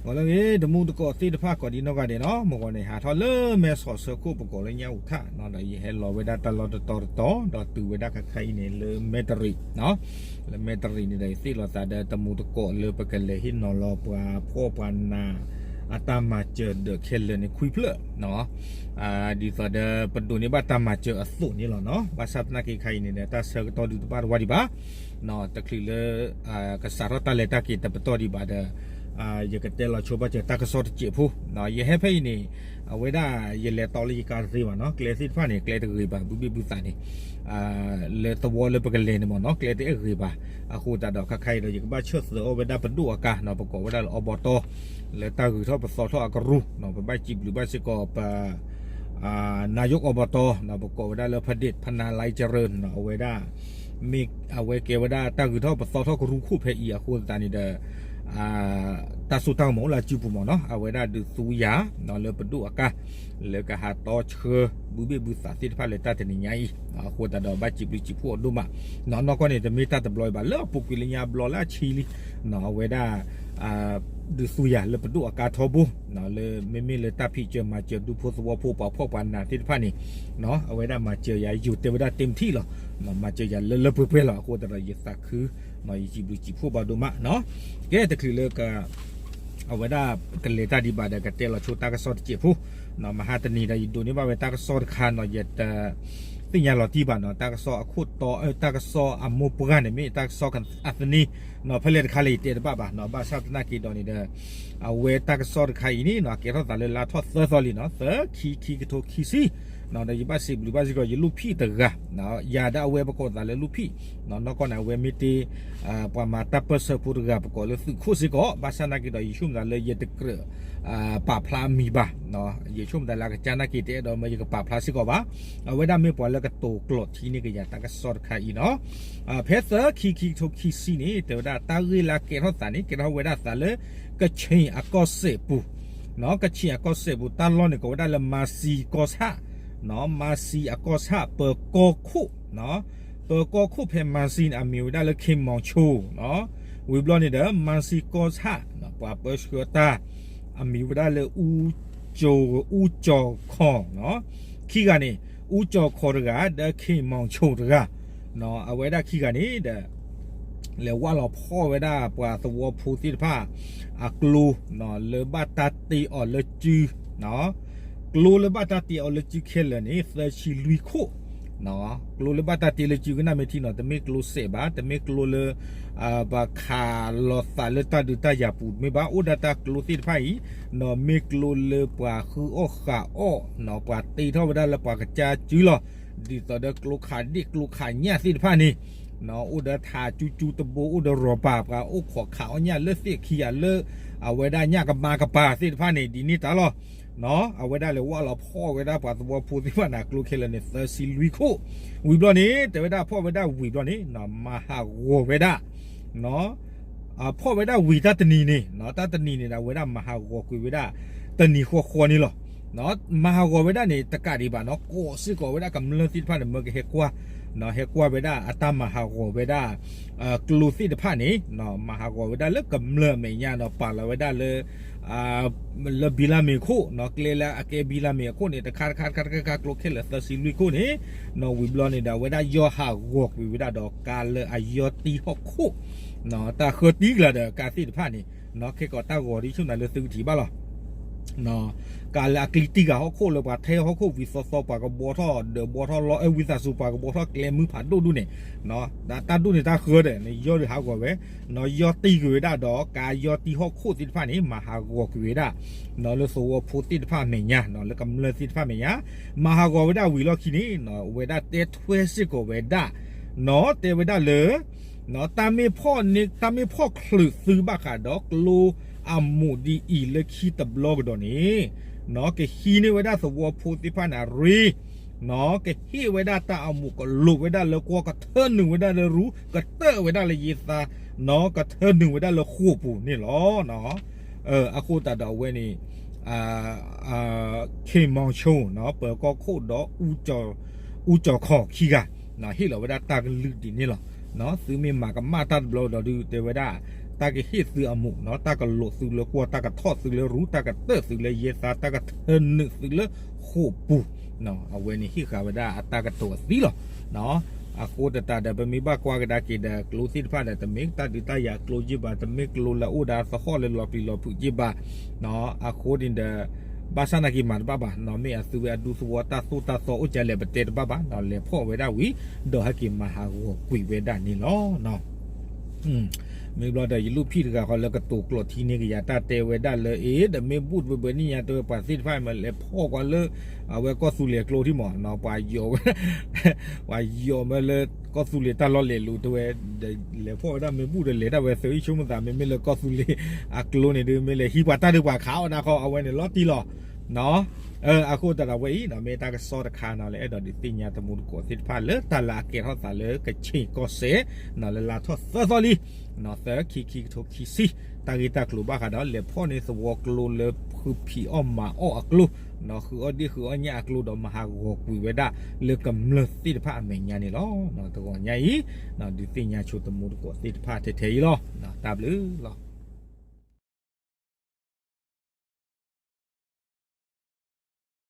ဂီၤလၢအဂ့ၤ တမူတကိးသ့ၣ်တဖၣ်ကိးဒံနီၢ်ဂၤဒဲးနီၤ, မုၢ်ဂီၤန့ၣ် ဟးထီၣ်လၢမဲဆီးဆၢခိၣ်ပကိးလၢညၣ်အူးထၣ်နီၤ, ဒီးယဟဲလီၤဝဲဒၣ်တၢ်လီၢ်တတီၤတတီၤ ဒီးတုၤဝဲဒၣ်ခဲခါအံၤန့ၣ်လၢမဲတရံးနီၤ, လၢမဲတရံးန့ၣ်ဒီး ယသ့ၣ်လီၤသးဒီးတမူတကိးလၢပကလဲၤဟ့ၣ်နီၤလီၤပှၤဖှီၣ်ပှၤနး အတၢ်မၤစၢၤဒီးခဲလၢာ်န့ၣ်ခွံဖျၢၣ်နီၤ, ဒ်သိးဒီးပဒိးန့ၢ်ဘၣ်တၢ်မၤစၢၤအသိးန့ၣ်လီၤနီၤ, ဘၣ်ဆၣ်သနာ်က့ခါအံၤန့ၣ်ဒီး တၢ်ဆၢကတီၢ်ဒုးတဘၣ်တဝါဒံးဘၣ် တချုးလၢ ကစးထီၣ်တၢ်လဲၤတၢ်က့ၤတပတီၢ်ဒံးဘၣ်ဒီး ယကတဲလီၤဆိဘၣ်စၢၤတၢ်ကစီၣ်တစဲးဖိ, ယဟဲဖဲအံၤန့ၣ် အဝဲဒၣ်ယလဲၤတီလၢယကါတသ့ဘၣ်နီၤ, ကျဲသ့ၣ်တဖၣ်န့ၣ် ကျဲတဂ့ၤဘၣ် ဘုဘ့ၣ်ဘုသးန့ၣ် လၢသဝီလၢပကလဲၤန့ၣ်မ့ၢ်နီၤ ကျဲတအဲၣ်ဂ့ၤဘၣ်, အဃိသတးဒီးခါခါအံၤဒီး ယကဘၣ်ဆၢၣ်သၢအီၣ်ဝဲဒၣ်ပဒိၣ်အကါနီၤ, ပကိးဝဲဒၣ်လၢအီဘီတီ, လၢတၢ်ဂုၤထီၣ်ပသီထီၣ်အကရူၢ်နီၤ, ပဘၣ်စံးဘျုးဘၣ်စ့ၢ်ကီးပ နာယိးအီဘီတီနီၤ, ပကိးဝဲဒၣ်လၢဖဒ့ၣ်ဖနၤလါကရၢနီၤ, အဝဲဒၣ် မ့ၢ်အဝဲကဲဝဲဒၣ်တၢ်ဂုၤထီၣ်ပသီထီၣ်ကရူၢ်ခိၣ်ဖဲအံၤအဃိသတးန့ၣ်ဒီး တၢ်စိတၢ်ကမီၤအိၣ်လၢအစုပူၤမ့ၢ်နီၤ, အဝဲဒၣ်ဒုးသူယၤနီၤ လၢပဒိၣ်အကါ လၢကဟးတီဆှၢဘုဘ့ၣ်ဘုသးသ့ၣ်တဖၣ်လၢတၢ်တနံၤညါအံၤ, အဃိသတးဒီးဘၣ်စံးဘျုးစံးဖှိၣ်အီၤဒိၣ်မး, နီၢ်ကီၢ်န့ၣ် တမ့ၢ်တၢ်တဘျီအံၤဘၣ် လၢအပူၤကွံာ်လၢညါဘျီလၢအဆံလံ, အဝဲဒၣ် ဒုးသူယၤလၢပဒိၣ်အကါထီဘိ, လၢမ့မ့ၢ်လၢတၢ်ဖံးစၢၤမၤစၢၤဒူဖိသဝီဖိပှၤဖှီၣ်ပှၤနးသ့ၣ်တဖၣ်န့ၣ်, အဝဲဒၣ်မၤစၢၤယၤ ယိၤတဲဝဲဒၣ်တ့ၢ်မထံၣ်လီၤ, မၤစၢၤယၤလၢလၢပှဲၤပှဲၤလီၤ, အဃိသတးဒီးယသးခု ယစံးဘျုးစံးဖှိၣ်ဘၣ်ဒိၣ်မးနီၤ, ကဲတချုးလၢက အဝဲဒၣ်ကလဲၤတၢ်ဒံးဘၣ်ဒီး ကတဲလီၤဆိတၢ်ကစီၣ်တစဲးဖိ, မဟါတနံၤဒီး ယဒိးန့ၢ်ဘၣ်ဝဲတၢ်ကစီၣ်တခါနီၤ, ယတ သ့ၣ်ညါလီၤတံၢ်ဘၣ်နီၤ, တၢ်ကစီၣ်အခိၣ်တီ, တၢ်ကစီၣ်အမိၢ်ပှၢ်န့ၣ် မ့ၢ်တၢ်ကစီၣ်အသန့, ဖဲလဲၣ်တခါလၢယတဲတဘၣ်ဘၣ်နီၤ, ဘၣ်ဆၣ်သနာ်က့ဒီးန့ၣ်ဒီး အဝဲတၢ်ကစီၣ်တခါအံၤန့ၣ်နီၤ ကဲထီၣ်သးလၢလါထီၣ်သၢသီလံနီၤ, သၢခံခံကထိခံဆံ ဒီးယဘၣ်စံးဘျုးဘၣ်စ့ၢ်ကီး ယလူၢ်ဖံးတဂၤ, ယၤဒီးအဝဲပကိးသးလၢလူၢ်ဖံး, နီၢ်ကီၢ်န့ၣ် အဝဲမ့ၢ်တ့ၢ် ပှၤမၤတၢ်ပၢၢ်ဆၢဖိတဂၤ ပကိးလၢသုးခိၣ်စ့ၢ်ကီး, ဘၣ်ဆၣ်သနာ်က့ဒီး ယဆိကမိၣ်သးလၢယတကြၢး ပာ်ဖျါအမံၤဘၣ်, ယဆိကမိၣ်သးလၢအကစၢ်နာ်က့တအဲၣ်ဒိးမၢယကပာ်ဖျါစ့ၢ်ကီးဘၣ်, အဝဲဒၣ်မ့ၢ်ပှၤလၢကတိၤကျိးထံန့ၢ်ကယၤတၢ်ကစီၣ်တခါအံၤနီၤ, ဖဲသၢခံခံကထိခံဆံန့ၣ် တဲဝဲဒၣ်တၢ်ဂ့ၢ်လၢအကဲထီၣ်သးန့ၣ် ကဲထီၣ်ဝဲဒၣ်သးလၢ ကခ့ၣ်အကီၢ်စဲၣ်ပူၤ, ကခ့ၣ်အကီၢ်စဲၣ်ပူၤ တၢ်လီၢ်န့ၣ်ကိးဝဲဒၣ်လၢ မၤစံကီၢ်ဆၣ်, မၤစံအကီၢ်ဆၣ် ပၢၤကီၢ်ခိၣ်, ပၢၤကီၢ်ခိၣ်ဖဲမၤစံန့ၣ် အမံၤဝဲဒၣ်လၢ ခ့ၣ်မီၤဆိ, ဝံၤဘျီန့ၣ်ဒီး မၤစံကီၢ်ဆၣ် ပှၤပၢဆှၢတၢ် အမံၤဝဲဒၣ်လၢ အူကၠီၤခီၣ်, ခံဂၤန့ၣ် အူကၠီၤခီၣ်တဂၤ ဒီးခ့ၣ်မီၤဆိတဂၤ, အဝဲဒၣ်ခံဂၤန့ၣ်ဒီး လဲၤဝၢ်လီၤဖီၣ်ဝဲဒၣ်ပှၤသဝီဖိသ့ၣ်တဖၣ် အကျိ လၢဘၣ်တၢ်တ့အီၤလၢစု ကျိလၢဘၣ်တၢ်တ့အီၤလၢစုခဲလၢာ်န့ၣ် သၢဆံလွံၢ်ခိၣ်, ကျိလၢဘၣ်တၢ်တ့လၢစုကနၣ်မ့ၢ်ထံနီၤ တမ့ၢ်ကျိစဲးဘၣ်, တမ့ၢ်ကျိလၢ ပှၤခးလီၤသးလၢတၢ်ဒုးတၢ်ယၤပူၤမ့ၢ်ဘၣ်, အိၣ်ဒီးတၢ်ကျိသ့ၣ်တဖၣ်အံၤ မ့ၢ်ကျိလၢပှၤဃုအီၣ်ဃးအီၣ်, ပှၤတ့ထီၣ်ဝဲဒၣ်လၢပှၤကစၢ်စုလီၤ, ဒ်သိးဒီးကျိခးဒ့ၣ်ကျိခးညၣ်သ့ၣ်တဖၣ်န့ၣ် အိၣ်ဒီးထးကၠူကၠူတဘိ အိၣ်ဒီးရီၢ်ပၤ ပှၤအိၣ်ခိးခးအီၣ်ညၣ်လၢသ့ၣ်ခံဂၤလၢ အဝဲဒၣ်ညၣ်ကမါကပၤသ့ၣ်တဖၣ်န့ၣ် ဒ်န့ၣ်တၢ်လီၤ. အဝဲဒၣ်လဲၤဝၢ်လီၤဖီၣ်ဝဲဒၣ်ပှၤသဝီဖိသ့ၣ်တဖၣ်န့ၣ် ကျိခဲလၢာ်န့ၣ် သၢဆံလွံၢ်ခိၣ်, ဝံၤဘျီန့ၣ် တဲဝဲဒၣ်ဖီၣ်ဝဲဒၣ်ဝံၤဘျီန့ၣ် မၤဟးဂီၤဝဲဒၣ် ဖီၣ်ဝဲဒၣ်ဝံၤတၢ်တနံၤန့ၣ် တၢ်တနံၤန့ၣ်ဒီး အဝဲဒၣ်မၤဟးဂီၤကွံာ်ဝဲဒၣ် တနံၤဃီဃီန့ၣ်လီၤ. မၤဟးဂီၤဝဲဒၣ်န့ၣ် တကးဒံးဘၣ်နီၤ ကိးစ့ၢ်ကီးဝဲဒၣ်ကမျၢၢ်သ့ၣ်တဖၣ်န့ၣ် မၢကဟဲကွၢ်, ဟဲကွၢ်ဝဲဒၣ်အတၢ်မၤဟးဂီၤဝဲဒၣ် ကျိသ့ၣ်တဖၣ်န့ၣ် မၤဟးဂီၤဝဲဒၣ်လၢကမျၢၢ်အမဲာ်ညါနီၤ ပာ်လီၤဝဲဒၣ်လၢ လၢဘံလၢ်မ့ၤအခိၣ်နီၤ ကျဲလၢအကဲဘံလၢ်မ့ၤအခိၣ်န့ၣ် တခါတခါတခါတခါကျိခဲလၢာ်သၢဆံလွံၢ်ခိၣ်န့ၣ် ဝံၤဘျီန့ၣ်ဒီး အဝဲဒၣ်ယီၢ်ဟးဂီၤကွံာ်ဝဲဒၣ်ဒီးကါလၢအယီၢ်တံၢ်ဟီၣ်ခိၣ် တၢ်ဃၢတံၢ်ကလာ်ဒီးကါသ့ၣ်တဖၣ်န့ၣ် ခဲကိးတၢ်ဂီၤဒ်ဆိကမိၣ်လၢသုကထံၣ်ဘၣ်လီၤ. ကါလၢအကျံတံၢ်ဂၤဟီၣ်ခိၣ်လၢပှၤထဲဟီၣ်ခိၣ်ဝံၤသီသီ ပှၤကဘှီထီၣ်ဒၢးဘှီထီၣ်လီ အဲ ဝံသးစူၤ ပှၤကဘှီထီၣ်ကျဲမုၢ်ဖးဒိၣ်ဒူၣ်န့ၣ် တၢ်ဒိၣ်န့ၣ်တၢ်ဃၢဒီး ယီၢ်ဒုးဟးဂီၤဝဲ ယီၢ်တံၢ်ကွံာ်ဝဲဒၣ်ဒီး ကါယီၢ်တံၢ်ဟီၣ်ခိၣ်သ့ၣ်တဖၣ်န့ၣ် မၤဟးဂီၤကွံာ်ဝဲဒၣ် လၢသဝီဖိသ့ၣ်တဖၣ်အမဲာ်ညါ လၢကမျၢၢ်သ့ၣ်တဖၣ်အမဲာ်ညါ မၤဟးဂီၤဝဲဒၣ်ဝံၤလီၢ်ခံန့ၣ် အဝဲဒၣ်တဲထွဲစ့ၢ်ကီးဝဲဒၣ် တဲဝဲဒၣ်လၢ တၢ်မ့ၢ်ဖီၣ်န့ၢ် တၢ်မ့ၢ်ဖီၣ်ချုးသုဘၣ်ဃးဒီး ကျိအမူးဒ်အံၤလၢခံတဘျီကဒီးန့ၣ် ကဟံးန့ၢ်ဝဲဒၣ်သဝီဖိသ့ၣ်တဖၣ်န့ၣ်အရ့ ကဟ့ၣ်ဝဲဒၣ်တၢ်အမူး ကလိးဝဲဒၣ်လၢကွီၢ် ကထၢနုာ်ဝဲဒၣ်လၢရူ ကတၢၣ်ဝဲဒၣ်လၢယသး ကထၢနုာ်ဝဲဒၣ်လၢဃိာ်ပူၤန့ၣ်လီၤ. အဃိသတးဒီးအဝဲန့ၣ် ခ့ၣ်မီၤဆိ ပၢၤကီၢ်ခိၣ်ဒီး အူကၠီၤခီၣ်ခံဂၤ ဟ့ၣ်လီၤဝဲဒၣ်တၢ်ကလုၢ်ဒ်န့ၣ်လီၤ. သုမ့ၢ်မၤကမၣ်တၢ်တဘျီဒီးဒုးတဲဝဲဒၣ် တၢ်ကဟ့ၣ်သုအမူး, တၢ်ကလိးသုလၢကွီၢ်, တၢ်ကထီၣ်သုလၢရူ, တၢ်ကတၢၢ်သုလၢယဲသး, တၢ်ကထၢနုာ်သုလၢဃိာ်ပူၤ, အဝဲန့ၣ်ဟ့ၣ်ဃာ်ဝဲဒၣ်အတၢ်ကတိၤအသံလီၤ. အဃိသတးဒီး ပမ့ၢ်ဘၣ်ကွၢ်ကဒါက့ၤဒီး ကျိသ့ၣ်တဖၣ်ဒီး တမ့ၢ်တၢ်ဒုးတၢ်ယၤကျိက့ၢ်ဘၣ်, တမ့ၢ်ကျိလၢအအိၣ်ဒီးသဟီၣ်လၢလီၤပျံၤလီၤဖုးက့ၢ်ဘၣ်. အဃိန့ၣ်ဒီး ဘၣ်ဆၣ်နာ်က့ၤမၤတဘၣ်ဘၣ်, မ့ၢ်အသုဝဲအဒူသဝီတၢ်သိၣ်တၢ်သီအိၣ်ကလဲၣ် ပတဲတဘၣ်ဘၣ်, လဲၤဖီၣ်ဝဲဒၣ်ဝံၤ ဒီးဟဲက့ၤမၤဟးဂီၤကွံာ်ဝဲဒၣ်န့ၣ်လီၤ. မ့ၢ်ဘျီဒီး ယလူၢ်ဖံၣ်တဂၤဃီလၢကတိၤကျိးထံန့ၢ်ကယၤတၢ်တဲဝဲဒၣ်လၢ အ့ ဒီးမ့ၢ်ဘူၣ်တဘဲဘဲန့ၣ်ညါ တဲဝဲ ပှၤသ့ၣ်တဖၣ်မ့ၢ်လဲၤဖီၣ်ကွၢ်လၢ အဝဲကီၢ်သူလ့ၤအကျိထံမး, ပှၤယီၤဝဲ ပှၤယီၤမ့ၢ်လၢကီၢ်သူလ့ၤတၢ်လီၢ်လဲၤလူၤ တဲဝဲ, ဒီးလဲၤဖီၣ်ဝဲဒၣ်မ့ၢ်ဘူၣ်ဒီး လဲၤဒၣ်ဝဲသုးအံၣ်ဆိကမိၣ်သး မ့မ့ၢ်လၢကီၢ်သူလ့ၤအကျိန့ၣ်ဒီး မ့ၢ်လဲၤဟံးပှၤတၢ်ဒုးပှၤခးအီၣ်နၢ်ခီ အဝဲန့ၣ်လီၤတံၢ်လီၤ. အဃိသတးဒီးဝဲအံၤ မ့ၢ်တၢ်ကစီၣ်တခါန့ၣ်လၢအဲၣ်ဒိးဒုးသ့ၣ်ညါတမူတကိးသ့ၣ်တဖၣ်လၢတၢ်လၢအကဲထီၣ်သးလၢကခ့ၣ်ကီၢ်စဲၣ် လၢလါထီၣ်သၢသီလံ သၢခံခံကထိခံဆံ တၢ်ဂ့ၢ်တၢ်ကျိၤဘၣ်ဃးဒီး လဲၤဖီၣ်န့ၢ်သဝီကျိလၢဃုဖံးအီၣ်မၤအီၣ်အကျိ ဃုအီၣ်ဒ့ၣ်ဃုအီၣ်ညၣ်အကျိဒီးမၤဟးဂီၤကွံာ်ဝဲဒၣ် လၢကမျၢၢ်သ့ၣ်တဖၣ်အမဲာ်ညါန့ၣ်လီၤ. တဂီၤညါအံၤ ဒုးသ့ၣ်ညါဆိတမူတကိးသ့ၣ်တဖၣ်ထဲထဲအံၤလီၤ. တၢ်ဘျုးလီၤ.